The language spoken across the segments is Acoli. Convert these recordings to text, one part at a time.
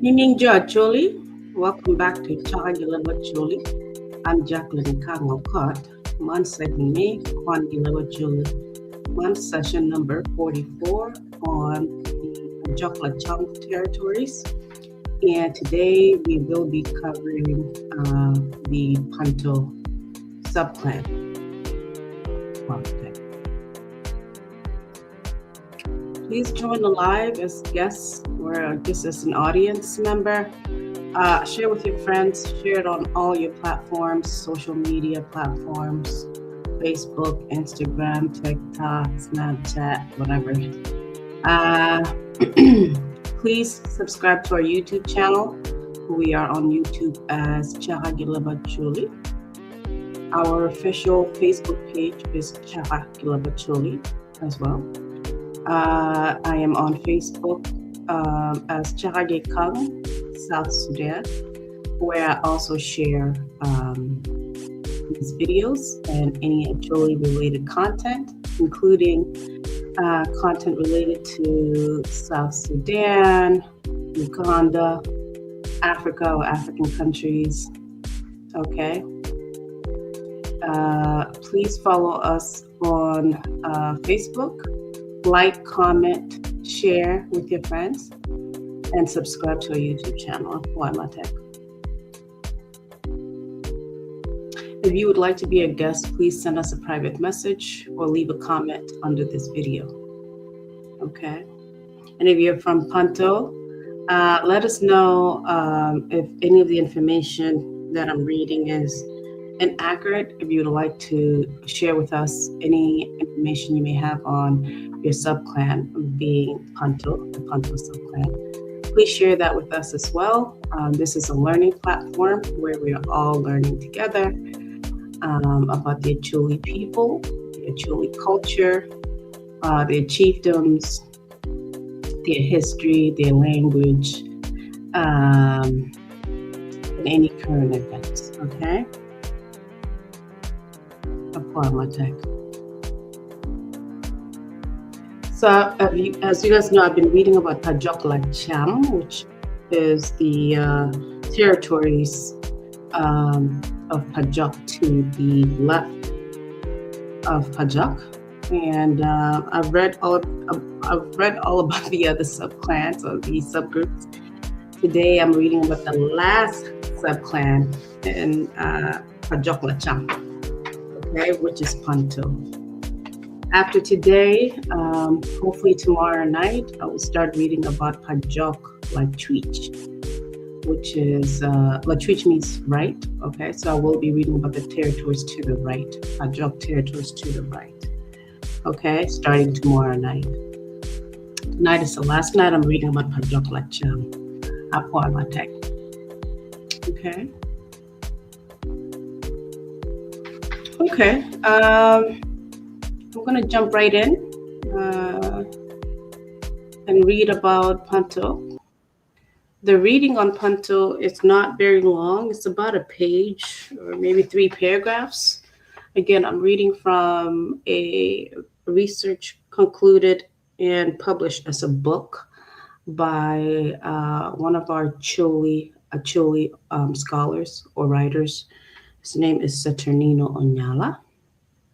Nining Jo Acholi, welcome back to Chaka Gileba Acholi. I'm Jacqueline Kangokot, Man segment me, Kwan Gileba Acholi. Man session number 44 on the Pajok Lacang territories. And today we will be covering the Panto subclan. Okay. Please join the live as guests or just as an audience member. Share with your friends, share it on all your platforms, social media platforms, Facebook, Instagram, TikTok, Snapchat, whatever. Please subscribe to our YouTube channel. We are on YouTube as Chaha Gileba Chuli. Our official Facebook page is Chaha Gileba Chuli as well. I am on Facebook as Cherageh Kang, South Sudan, where I also share these videos and any Acholi related content, including content related to South Sudan, Uganda, Africa or African countries. Okay. Please follow us on Facebook, like, comment, share with your friends, and subscribe to our YouTube channel, Tech. If you would like to be a guest, please send us a private message or leave a comment under this video. Okay. And if you're from Panto, let us know if any of the information that I'm reading is inaccurate. If you would like to share with us any information you may have on your subclan being Panto, the Panto subclan, please share that with us as well. This is a learning platform where we are all learning together about the Acholi people, the Acholi culture, their chiefdoms, their history, their language, and any current events. Okay? Tech. So, as you guys know, I've been reading about Pajok Lacam, which is the territories of Pajok to the left of Pajok, and I've read all about the other subclans or the subgroups. Today, I'm reading about the last subclan in Pajok Lacam, okay, which is Panto. After today, hopefully tomorrow night, I will start reading about Pajok Lachwich, which is, Lachwich means right, okay? So I will be reading about the territories to the right, Pajok territories to the right, okay? Starting tomorrow night. Tonight is the last night I'm reading about Pajok Lacam, Apo Amatek. Okay. Okay. I'm going to jump right in and read about Panto. The reading on Panto is not very long. It's about a page or maybe 3 paragraphs. Again, I'm reading from a research concluded and published as a book by one of our Acholi scholars or writers. His name is Saturnino Onyala.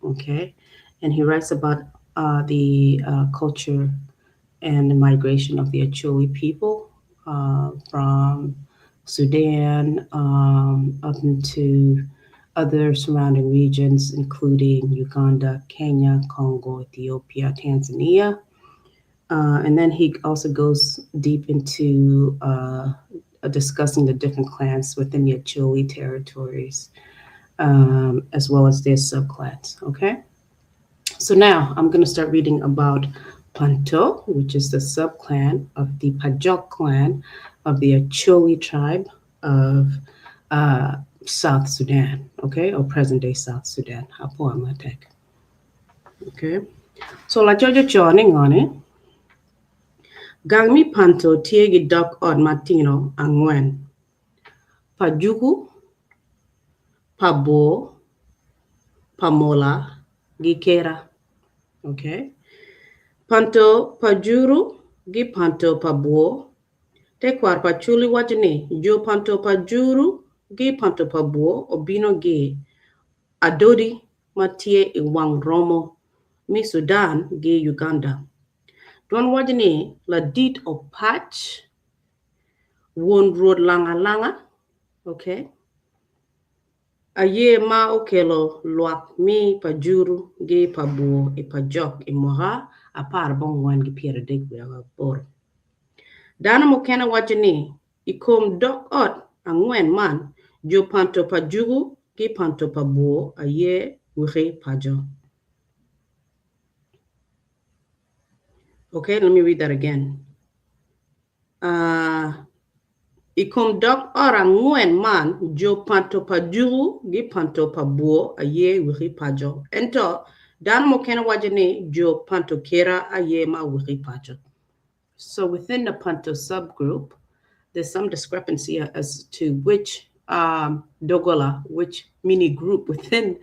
Okay. And he writes about the culture and the migration of the Acholi people from Sudan up into other surrounding regions, including Uganda, Kenya, Congo, Ethiopia, Tanzania. And then he also goes deep into discussing the different clans within the Acholi territories, as well as their subclans, okay? So now I'm going to start reading about Panto, which is the subclan of the Pajok clan of the Acholi tribe of South Sudan, okay, or present-day South Sudan. Apo Amatek. Okay. So laco ocoyo ni ngoni, gang me Panto tye ki dog ot matino angwen. Pajuku, Pabor, Pamola, gi Kera. Okay. Panto Pajuru gi Panto Pabor Tekwaro pa Acholi waco ni jo panto pa Juru gi panto pa Bwo obino gi Adodi ma tye i wang romo me Sudan gi Uganda. Dwan waco ni ladit Opac won Rwot Langa Langa, okay, aye ma okelo lwak mi pa Juru gi pa Bwo i Pajok i mwaka 14 gi 38. Dano mukene waco ni i kom dok ot angwen man, jo panto pa Jugu ki panto pa Bwo aye wiki paco. Okay, let me read that again. Uh, I kom dok ot angwen man, jo panto pa Jugu gi panto pa Bwo aye wiki paco. Ento, dano mukene waco ni jo panto Kera aye ma wiki paco. So within the Panto subgroup, there's some discrepancy as to which um, Dogola, which mini group within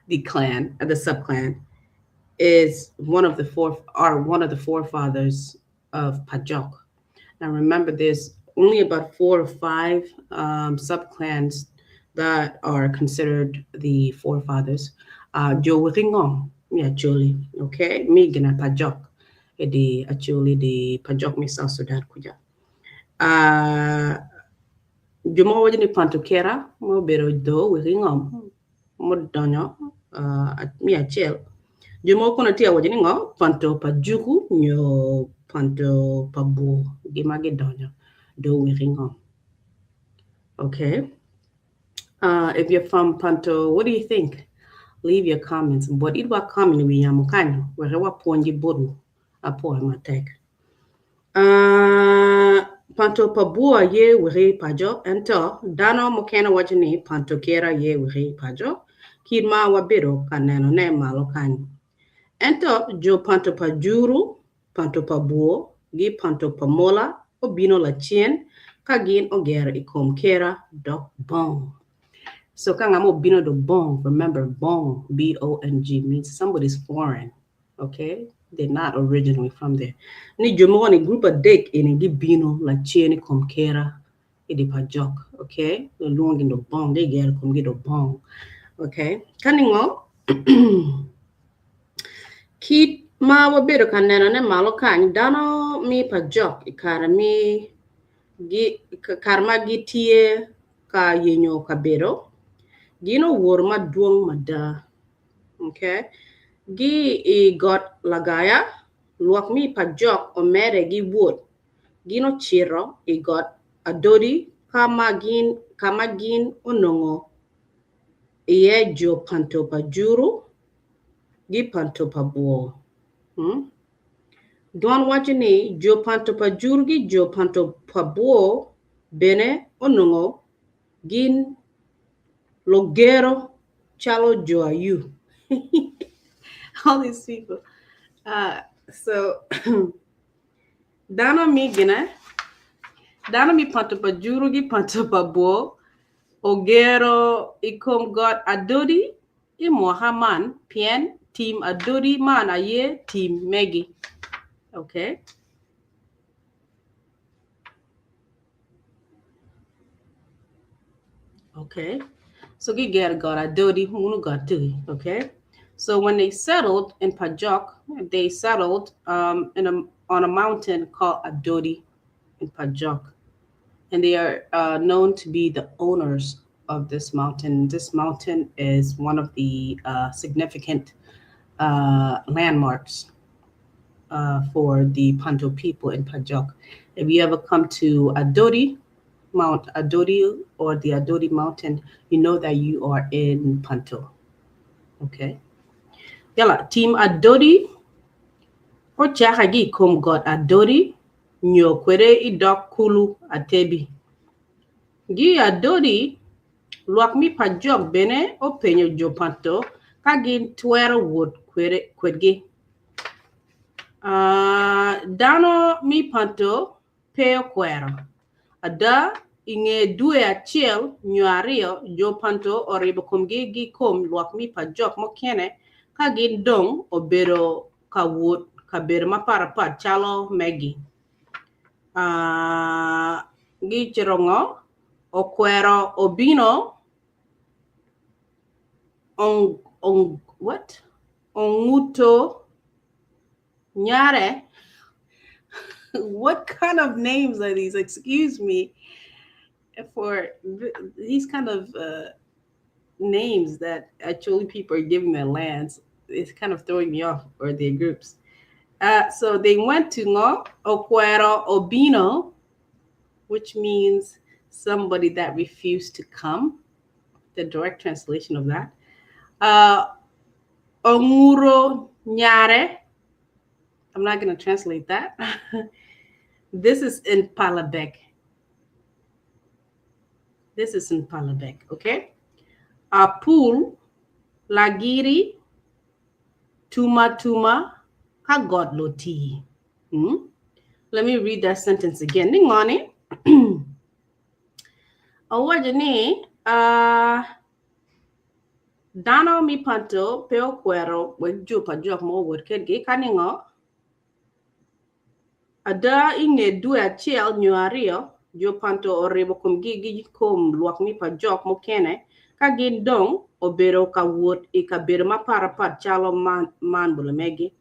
the clan, the subclan, is one of the four are one of the forefathers of Pajok. Now remember, there's only about 4 or 5 um, subclans that are considered the forefathers. Uh, Jo Wiringong, mi Acholi, okay, mi gina Pajok, di Acholi di Pajok mi South Sudan kuja. Uh, jo mogo waco ni Panto Kera ma obedo do Wiringom mudonyo uh, mi acel. Jo mogo kono tye ka waco ni ngo Panto pa Juku nyo Panto pa Bur gin ma gidonyo do Wiringom. Okay. If you're from Panto, what do you think? Leave your comments. But idwa comment wi yamo kanyo wek wapwony botwu apwoyo matek. Uh, Panto pa Bur aye wiki paco ento dano mukene waco ni Panto Kera aye wiki paco kit ma wabedo ka nenone malo kany. Ento jo Panto pa Juru, Panto pa Bur gi Panto pa Mola obino lacen ka gin ogero i kom Kera dok Bong. So ka nga mo obino do Bong, remember Bong, B-O-N-G, means somebody's foreign. Okay? They're not originally from there. Ni jo mogo ni group adek eni gibino lacen i kom Kera i di pa Jok. Okay? Lwongo gin do Bong, gigero komgi do Bong. Okay? Ka ningo Kit ma wabedo ka nenone malo kany, dano mi pa jok i kare mi gi kare ma gitye ka yenyo kabedo, gin owor madwong mada. Okay? Gi i got Lagaya, lwak mi pa jok omede gi wot, gin ocito i got Adodi ka ma gin ka ma gin onongo iye jo panto pa Juru gi panto pa Bwo. Hmm? Dwan waco ni jo panto pa Juru gi jo panto pa Bwo bene onongo gin lugero calo jo Ayu. All these people. So dano mi gine, dano mi panto pa Juru gi panto pa Bwo ogero i kom got Adodi i mwaka man pien tim Adodi man aye tim megi. Okay. Okay. So gigero got Adodi, munu got tugi. Okay. So when they settled in Pajok, they settled in a, on a mountain called Adodi in Pajok. And they are known to be the owners of this mountain. This mountain is one of the significant landmarks for the Panto people in Pajok. If you ever come to Adodi, Mount Adodi or the Adodi Mountain, you know that you are in Panto. Okay. Yala, team Adodi ocaka gi i kom got Adodi nyo kwede i dog kulu Atebi. Gi i Adodi, lwak mi Pajok bene openyo jo Panto ka gin twero wot kwedgi. Dano mi Panto pe okwero. Ada, i nge dwe acel nyo aryo, jo Panto oribo komgi gi kom lwak mi Pajok mukene ka gin dong obedo ka wot kabedo mapatpat calo megi. Uh, gicito ngo? Okwero obino ong, ong, what? Onguto nyare. What kind of names are these? Excuse me for these kind of names that actually people are giving their lands. It's kind of throwing me off, or their groups. So they went to Ngo Okwero Obino, which means somebody that refused to come. The direct translation of that. Onguro Nyare. I'm not going to translate that. This is in Palabek. This is in Palabek, okay? Apul, Lagiri, Tuma Tuma, Kagot Loti. Let me read that sentence again. Ningoni. Owaco ni, uh, dano mi panto pe okwero wek jo pa jok mo owot kedgi ka ningo ada i nge dwe acel nyo aryo jo panto oribo komgi gi kom lwak mi pa jok mukene ka gin dong obedo ka wot i kabedo mapat apat calo man, man bulemegi.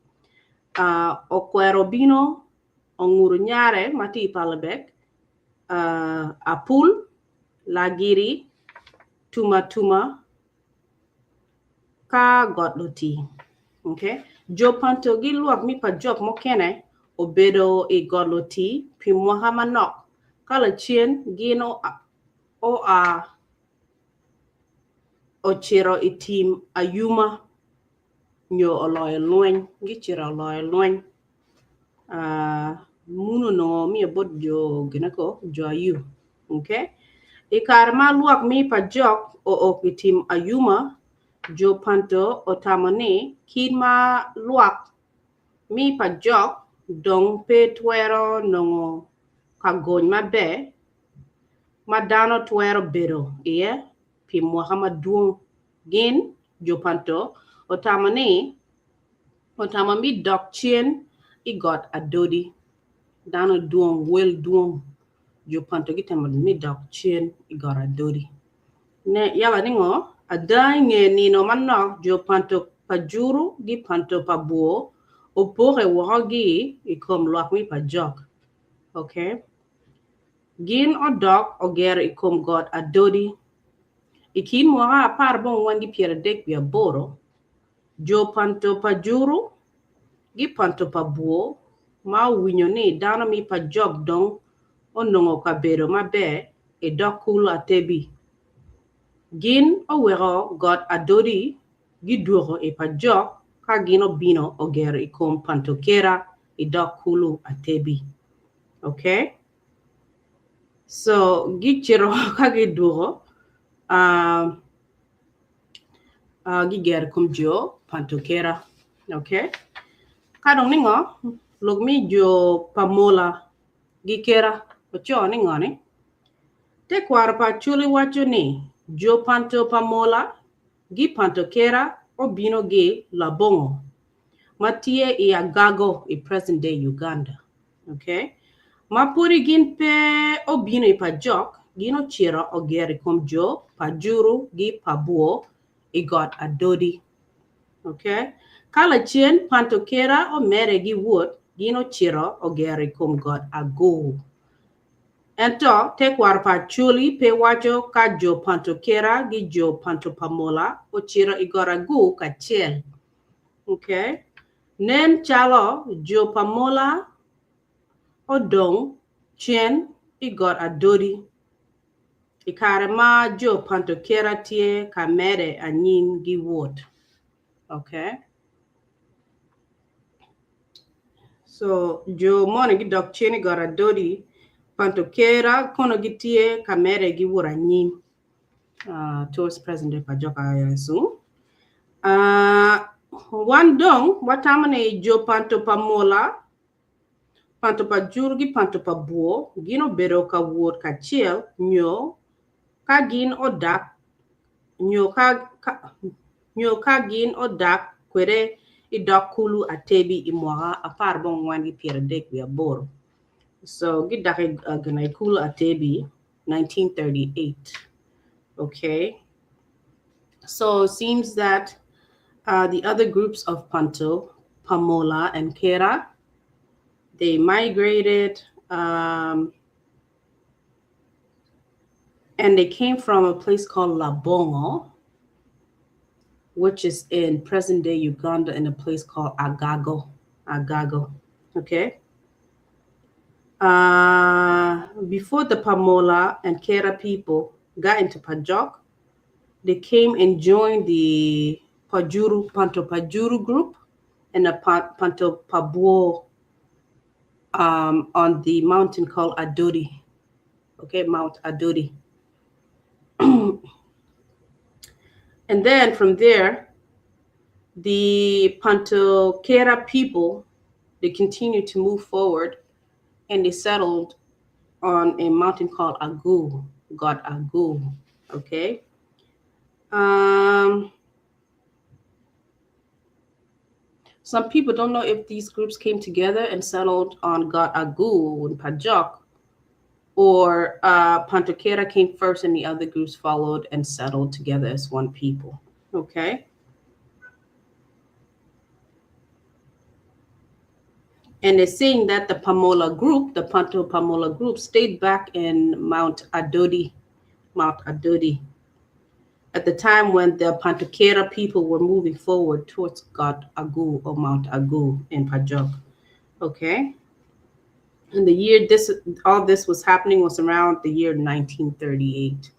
Okwero obino onguru nyare ma tye i Palabek, Apul, Lagiri, Tuma Tuma, ka got loti. Okay? Jo panto gi lwak mi pa jok mukene obedo i got loti pi mwaka manok ka lacen gin oa ocito i tim ayuma nyo oloyo lweny, gicito oloyo lweny. Muno onongo omiyo bot jo gineko jo ayu. Okay? I kare ma lwak mi pa jok ook i tim ayuma, jo panto otamo ni kit ma lwak mi pa jok dong pe twero nongo ka gony maber ma dano twero bedo iye pi mwaka madwong, gin, jo panto, otamo ni otamo mi dok cen i got Adodi. Dano dwong, wel dwong. Jo panto gitemo mi dok cen i got Adodi. Ne, yaba ni ngo? Ada i nge nino manok jo panto pa Juru gi panto pa Bwo opoke woko gi i kom lwak mi pa jok. Okay. Gin odok ogero i kom got Adodi. I kin mwaka 14 ki 38, jo panto pa Juru gi panto pa Bwo ma owinyo ni dano mi pa jok dong onongo kabedo maber i dog kulu Atebi. Gin oweko got Adodi gidwoko i pa jok ka gin obino ogero i kom panto Kera i dog kulu Atebi. Okay? So gicito ka gidwoko gigero i kom jo panto Kera. Okay? Ka dong ningo lok mi jo pa Mola gi Kera oco ningo ni tekwaro pa Acholi waco ni jo panto pa Mola gi panto Kera obino gi Labongo ma tye i Agago i present day Uganda. Okay? Ma pudi gin pe obino i pa jok, gin ocito ogero i kom jo pa Juru gi pa Bwo i got Adodi. Okay? Ka lacen panto Kera omede gi wot, gin ocito ogero i kom got Agur. Ento tekwaro pa Acholi pe waco ka jo panto Kera gi jo panto pa Mola ocito i got Agur kacel. Okay? Nen calo jo pa Mola odong cen i got Adodi i kare ma jo panto Kera tye ka medde anyim gi wot. Okay. So jo moni gidok cen i got Adodi, panto Kera kono gitye ka medde gi wot anyim towards present day pa joka Yecu. Wan dong watamo ni jo panto pa Mola, panto pa Juru ki panto pa Bwo gin obedo ka wot kacel nyo ka gin odak nyo ka, ka nyo ka gin odak kwede i dog kulu Atebi i mwaka 14 ki 38. So gidak i Kulu Atebi 1938. Okay. So it seems that the other groups of Panto, Pamola and Kera, they migrated and they came from a place called Labongo, which is in present day Uganda in a place called Agago. Agago. Okay. Before the Pamola and Kera people got into Pajok, they came and joined the Pajuru, Panto Pajuru group and the Panto Pabuo on the mountain called Adodi. Okay, Mount Adodi. And then from there, the Panto Kera people, they continued to move forward and they settled on a mountain called Agu, God Agu. Okay. Some people don't know if these groups came together and settled on God Agu in Pajok, or Panto Kera came first and the other groups followed and settled together as one people. Okay. And it's saying that the Pamola group, the Panto Pamola group, stayed back in Mount Adodi, Mount Adodi, at the time when the Panto Kera people were moving forward towards God Agu or Mount Agu in Pajok. Okay. And the year this all this was happening was around the year 1938.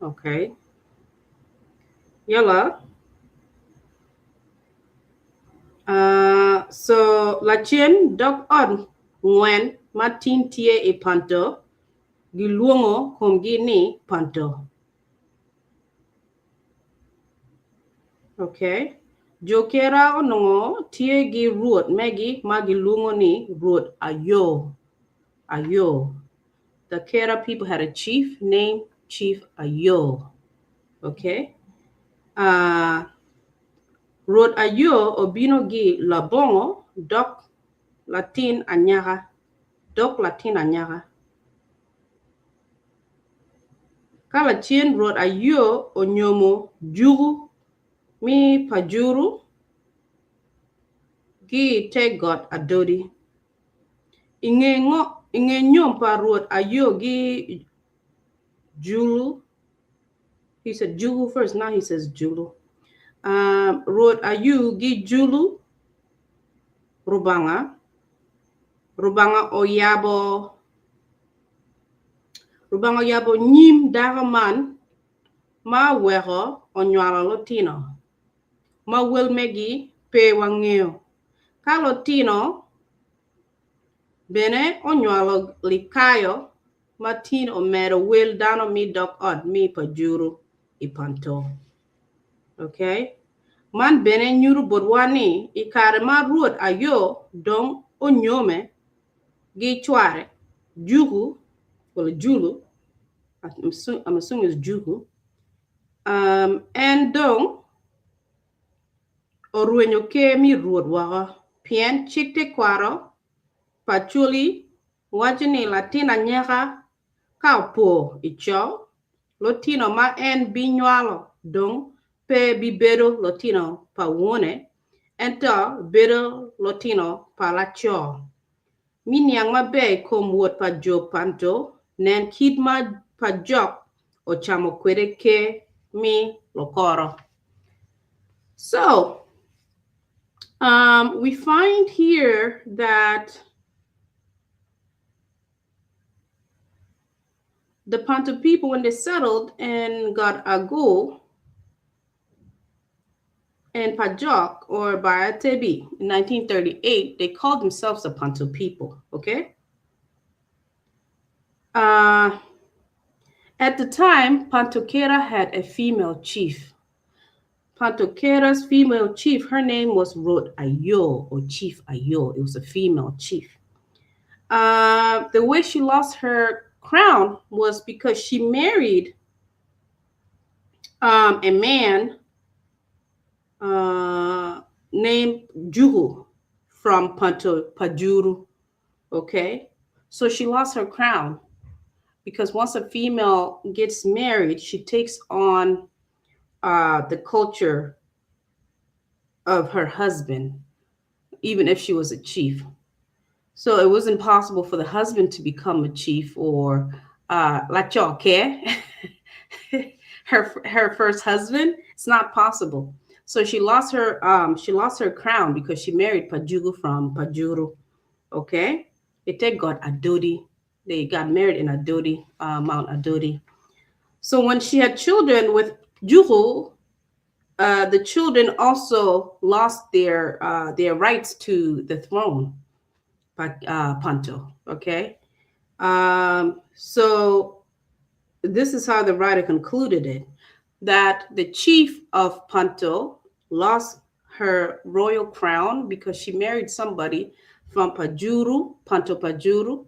Okay. Yalla. So lacen dog ot ngwen ma tin tye i Panto gilwongo komgi ni Panto. Okay. Jo Kera onongo tye gi rwot megi ma gilwongo ni Rwot Ayo. Ayo. The Kera people had a chief named Chief Ayo. Okay. Rwot Ayo obino gi labongo dok latin anyaka. Dok latin anyaka. Ka lacen Rwot Ayo onyomo Juku mi Pajuru gi te got Adodi. Inge nyom pa Rwot Ayo gi Julu, he said Jugu first, now he says Julu. Rwot Ayo gi Julu Rubanga, Rubanga oyabo Rubanga oyabo nyim dako man ma oweko onywalo lutino ma wel megi pe wangeo. Ka lutino bene onywalo likayo ma tin omedo wel dano mi dog ot mi Pajuru i Panto. Okay? Man bene nyuto botwa ni i kare ma Rwot Ayo dong onyome gi cware Juku, well Julu, I'm assuming it's Juku, en dong orwenyo ker mi Rwot woko pien cik tekwaro pa Acholi waco ni latin anyaka ka opo i co, lutino ma en binywalo dong pe bibedo lutino pa wone, ento bedo lutino pa laco. Mi niang maber i kom wot pa jo Panto, nen kit ma Pajok ocamo kwede ker mi Lokoro. So, we find here that the Panto people, when they settled in Got Agu and Pajok or Bayatebi in 1938, they called themselves the Panto people, okay? At the time, Panto Kera had a female chief. Panto Kera's female chief, her name was Rot Ayo or Chief Ayo. It was a female chief. The way she lost her crown was because she married a man named Juhu from Panto Pajuru. Okay. So she lost her crown because once a female gets married, she takes on the culture of her husband, even if she was a chief. So it wasn't possible for the husband to become a chief or Lachoke, her first husband. It's not possible. So she lost her crown because she married Pajugu from Pajuru. Okay, it got Adodi. They got married in Adodi, Mount Adodi. So when she had children with Juhu, the children also lost their rights to the throne, Panto. Okay, so this is how the writer concluded it: that the chief of Panto lost her royal crown because she married somebody from Pajuru, Panto Pajuru,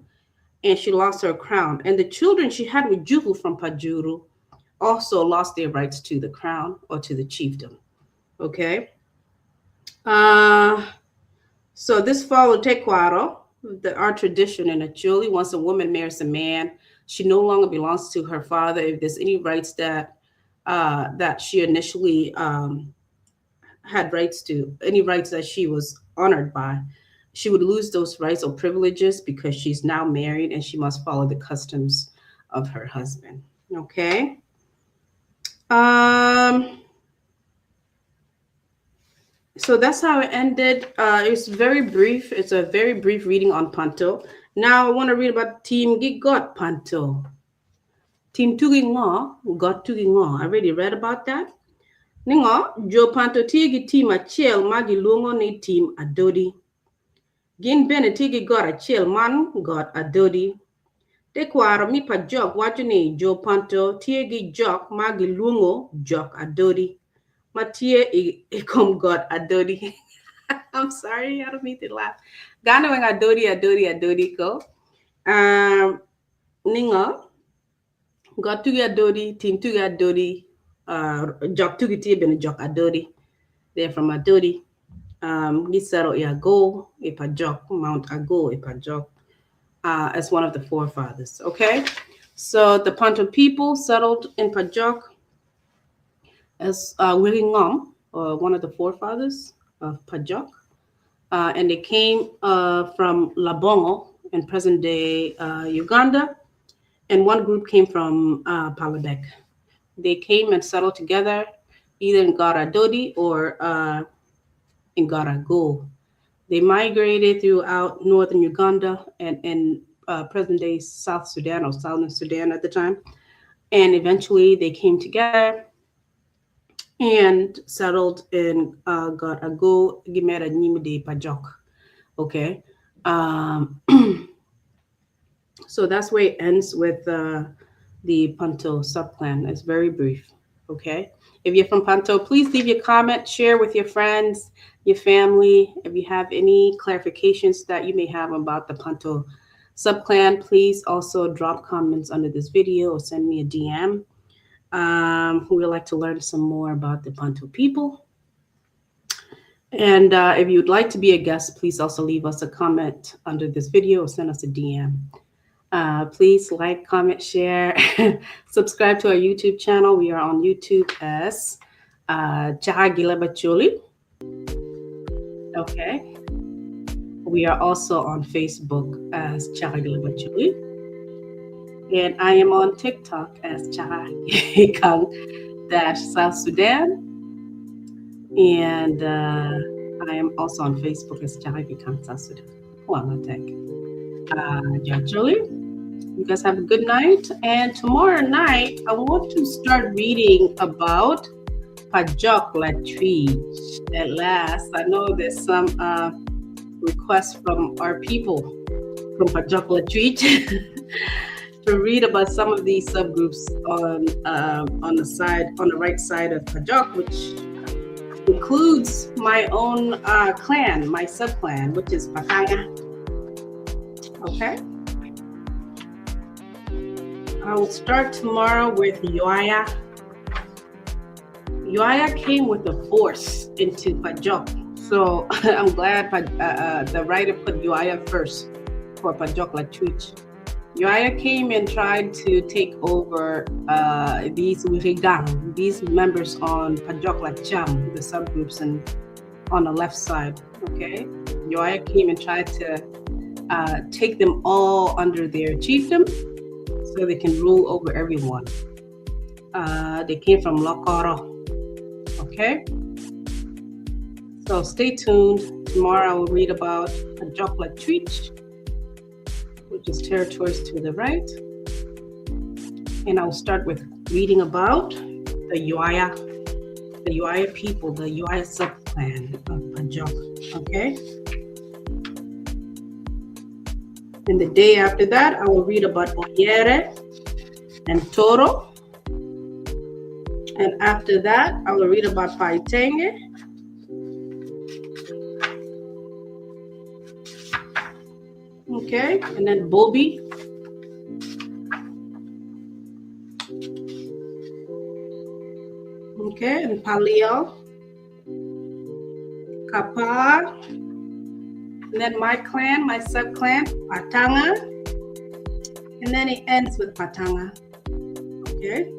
and she lost her crown. And the children she had with Juhu from Pajuru also lost their rights to the crown or to the chiefdom. Okay. So this followed Tekwaro, our tradition in Acholi. Once a woman marries a man, she no longer belongs to her father. If there's any rights that she initially had rights to, any rights that she was honored by, she would lose those rights or privileges because she's now married and she must follow the customs of her husband. Okay. So that's how it ended. It's very brief. It's a very brief reading on Panto. Now I want to read about Tim gi Got Panto. Tim tugi ngo, got tugi ngo. I already read about that. Ningo, jo Panto tye gi tim achiel ma giluongo ni tim Adodi. Gin bene tye gi got achiel man got Adodi. Tekwaro mi pa jok wacho ni jo Panto tye gi jok ma giluongo jok Adodi. Ma tye i kom got Adodi. I'm sorry, I don't mean to laugh. Gano weng Adodi, Adodi, Adodi ko. Ningo, got tugi Adodi, tim tugi Adodi, jok tugi tye bene jok Adodi. They're from Adodi. Gisero i Ago, i Pajok, Mount Ago, i Pajok, as one of the forefathers. Okay, so the Panto people settled in Pajok as Ngom, one of the forefathers of Pajok, and they came from Labongo in present-day Uganda, and one group came from Palabek. They came and settled together either in Garadodi or in Garago. They migrated throughout northern Uganda and present-day South Sudan or Southern Sudan at the time. And eventually they came together and settled in Garago, Gimera Nyimide Pajok. Okay. So that's where it ends with the Panto subclan. It's very brief. Okay. If you're from Panto, please leave your comment, share with your friends, your family. If you have any clarifications that you may have about the Panto subclan, please also drop comments under this video or send me a DM. We would like to learn some more about the Panto people. And if you'd like to be a guest, please also leave us a comment under this video or send us a DM. Please like, comment, share, subscribe to our YouTube channel. We are on YouTube as Chahagila Bachuli. Okay. We are also on Facebook as Chahagila Bachuli. And I am on TikTok as Chahagikang dash South Sudan. And I am also on Facebook as Chahagikang South Sudan. Jacholi. You guys have a good night. And tomorrow night, I want to start reading about Pajok Latwii. At last, I know there's some requests from our people from Pajok Latwii to read about some of these subgroups on the right side of Pajok, which includes my own clan, my subclan, which is Pakanga. Okay. I will start tomorrow with Yoaya. Yoaya came with a force into Pajok. So I'm glad the writer put Yoaya first. for Pajok Lachwich. Yoaya came and tried to take over these Wirigang, these members on Pajok Lacham, the subgroups and on the left side. Okay, Yoaya came and tried to take them all under their chiefdom so they can rule over everyone. They came from Lokoro. Okay, so stay tuned. Tomorrow I will read about Pajok Lachwich, which is territories to the right. And I'll start with reading about the Yoaya, the Yoaya people, the Yoaya subclan of Pajok. Okay. And the day after that, I will read about Oyere and Toro. And after that, I will read about Paitenge. Okay, and then Bobi. Okay, and Palio. Kapa. And then my clan, my sub-clan, Patanga. And then it ends with Patanga. Okay.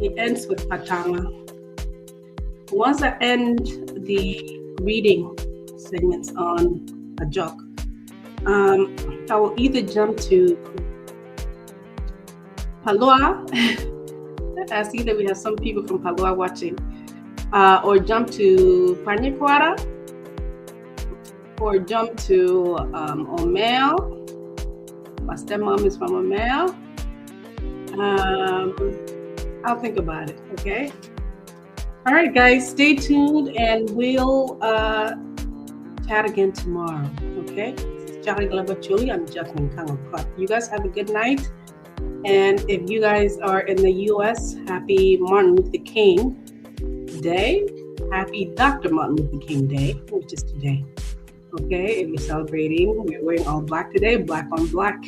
It ends with Patanga. Once I end the reading segments on Pajok, I will either jump to Paloa. I see that we have some people from Paloa watching, or jump to Panyikwara, or jump to Omel. My stepmom is from Omel. I'll think about it, okay? All right, guys, stay tuned and we'll chat again tomorrow, okay? This is Jolly Glover Chuli. I'm Jacqueline Kangokot. You guys have a good night. And if you guys are in the U.S., happy Martin Luther King Day. Happy Dr. Martin Luther King Day, which is today. Okay, if you're celebrating, we're wearing all black today, black on black.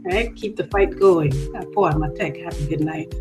All right, keep the fight going. Have a good night.